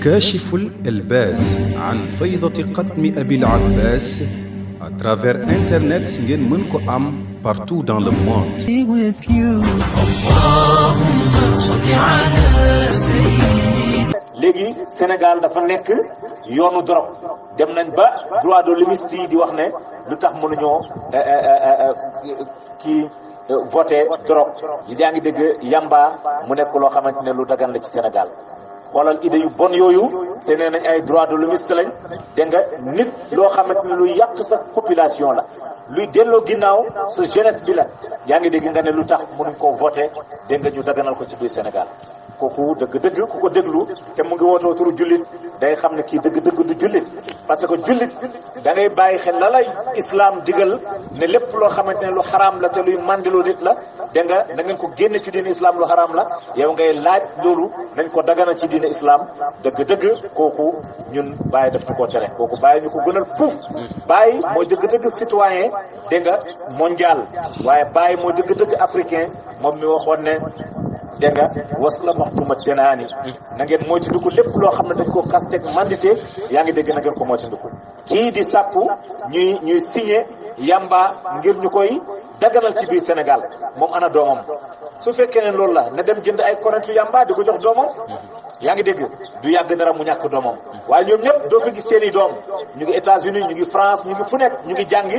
كاشف الألباس عن فيضة قدم أبي العباس à travers internet ngeen mën ko am partout dans le monde. léegi Sénégal dafa nekk yoonu drogue dem nañ ba droit de l'homme yi di wax ne lu tax mënuñoo kii voté drogue yi yaa ngi dégg yamba mu nekk loo xamante ne lu dagan la ci Sénégal xoolal idée yu bon yooyu te nee nañ ay droit de l'homme lañ dégg nga nit loo xamante ne luy yàq sa population la luy delloo ginnaaw sa jeunesse bi la yaa ngi dégg nga ne lu tax mënuñ koo voté dégg nga ñu daganal ko ci biir Sénégal kooku dëgg-dëgg ku ko déglu te mu ngi wootoo turu jullit day xam ne kii dëgg-dëgg du jullit parce que jullit da ngay bàyyi xel la lay islam digal ne lépp loo xamante ne lu xaraam la te luy mandiloo nit la dégg nga da ngeen ko génne ci diine islam lu xaraam la yow ngay laaj loolu nañ ko dagana ci diine islam dëgg-dëgg kooku ñun bàyyi daf ñu koo tere kooku bàyyi ñu ko gënal fuuf bàyyi mooy dëgg-dëgg citoyen dégg nga mondial waaye bàyyi mooy dëgg-dëgg africain moom mi waxoon ne dégg nga was la maxtuma tenaani na ngeen moytandiku lépp loo xam ne dañ ko xasteg mandité yaa ngi dégg na ngeen ko moytandiku kii di sàkku ñuy signé yamba ngir ñu koy daganal ci biir Sénégal moom ana doomam su fekkee ne loolu la na dem jënd ay korentu yamba di ko jox doomam yaa ngi dégg du yàgg dara mu ñàkk doomam waaye ñoom ñëpp doo fi gis seen i doom ñu ngi États-Unis ñu ngi France ñu ngi fu nekk ñu ngi jàngi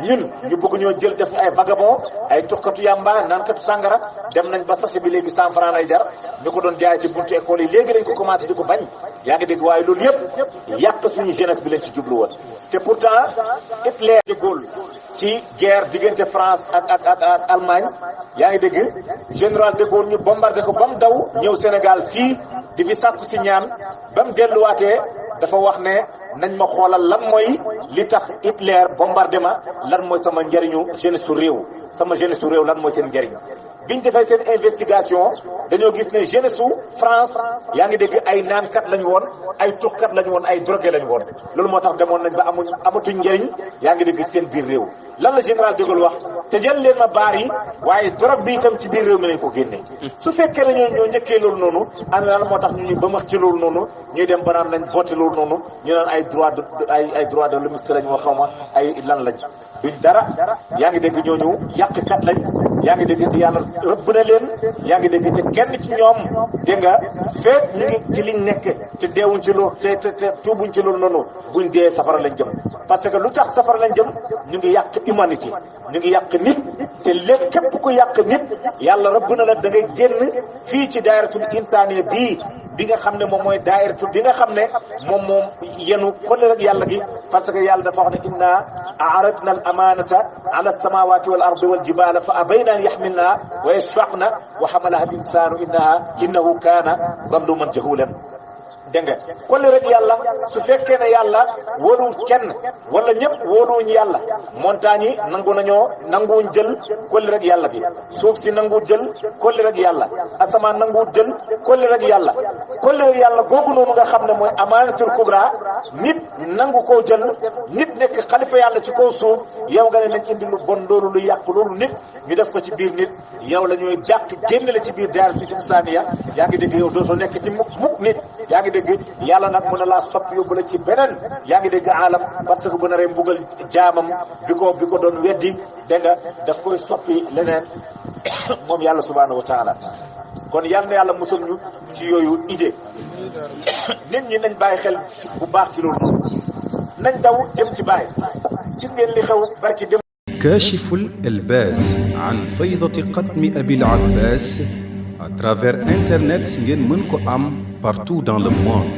ñun ñu bëgg ñoo jël def ñu ay vagabond ay tuxkatu yamba naankatu sàngara dem nañ ba sachet bi léegi 100 francs lay jar ñu ko doon jaay ci buntu école yi léegi lañ ko commencé di ko bañ yaa ngi dégg waaye loolu yëpp yàq suñu jeunesse bi lañ ci jublu woon te pourtant Hitler de Gaulle ci guerre diggante France ak Allemagne yaa ngi dégg général de Gaulle ñu bombardé ko ba mu daw ñëw Sénégal fii di fi sàkku si ñaan ba mu delluwaatee dafa wax ne nañ ma xoolal lan mooy li tax Hitler bombardé ma lan mooy sama njëriñu jeunesse su réew sama jeunesse su réew lan mooy seen njëriñ biñ defee seen investigation dañoo gis ne jeunesse su France yaa ngi dégg ay naankat lañ woon ay tuxkat lañ woon ay drogué lañ woon loolu moo tax demoon nañ ba amatuñ njëriñ yaa ngi dégg seen biir réew lan la général de Gaulle wax te jël leen ma baar yi waaye drogue bi itam ci biir réew mi lañ ko génnee su fekkee ne ñoo njëkkee loolu noonu ana lan moo tax ñu ba max ci loolu noonu ñuy dem ba naan nañ voté loolu noonu ñu naan ay droit de l'homme lañ moo xaw ma ay lan lañ duñ dara yaa ngi dégg ñooñu yàqkat lañ yaa ngi dégg ci yàlla rëbb na leen yaa ngi dégg te kenn ci ñoom dégg nga feek ñu ngi ci liñ nekk te deewuñ ci loolu te tuubuñ ci loolu noonu buñ dee safara lañ jëm parce que lu tax safara lañ jëm ñu ngi yàq humanité ñu ngi yàq nit te lépp képp ku yàq nit yàlla rëbb na la da ngay génn fii ci daayiratul insaaniya bi nga xam ne moom mooy daayiratul bi nga xam ne moom yenu kolle rek yàlla gi parce que yàlla dafa wax ne inna a'radna al amanata ala as-samawati wal ardi wal jibala fa abayna an yaxmilnaha wa yashfaqna wa hamalaha al insanu innahu kana zaluman jahulan dégg nga kolle rek yàlla su fekkee ne yàlla wóoluwul kenn wala ñëpp wóoluwuñ yàlla montagne yi nanguwuñ jël kolle rek yàlla gi suuf si nanguwul jël kolle rek yàlla asamaan nanguwul jël kolle rek yàlla googu noonu nga xam ne mooy amaanatul kubra nit nangu koo jël nit nekk xalifa yàlla ci kaw suuf yow nga ne nañ indi lu bon loolu lu yàq loolu nit ñu def ko ci biir nit yow la ñuy dàq génn la ci biir daayiratul insaaniya yaa ngi dégg yow dootoo nekk ci mukk nit yaa ngi dégg yàlla nag mën na laa soppi yóbbu la ci beneen yaa ngi dégg alam parce que bu naree mbugal jaamam bi ko doon weddi dégg nga daf koy soppi leneen moom yàlla subhanahu wa taala kon yal na yàlla musal ñu ci yooyu idée nit ñi nañ bàyyi xel bu baax ci loolu nañ daw jëm ci bàyyi gis ngeen li xew barki dem كاشف الألباس عن فيضة قدم أبي العباس à travers internet ngeen mën ko am partout dans le monde.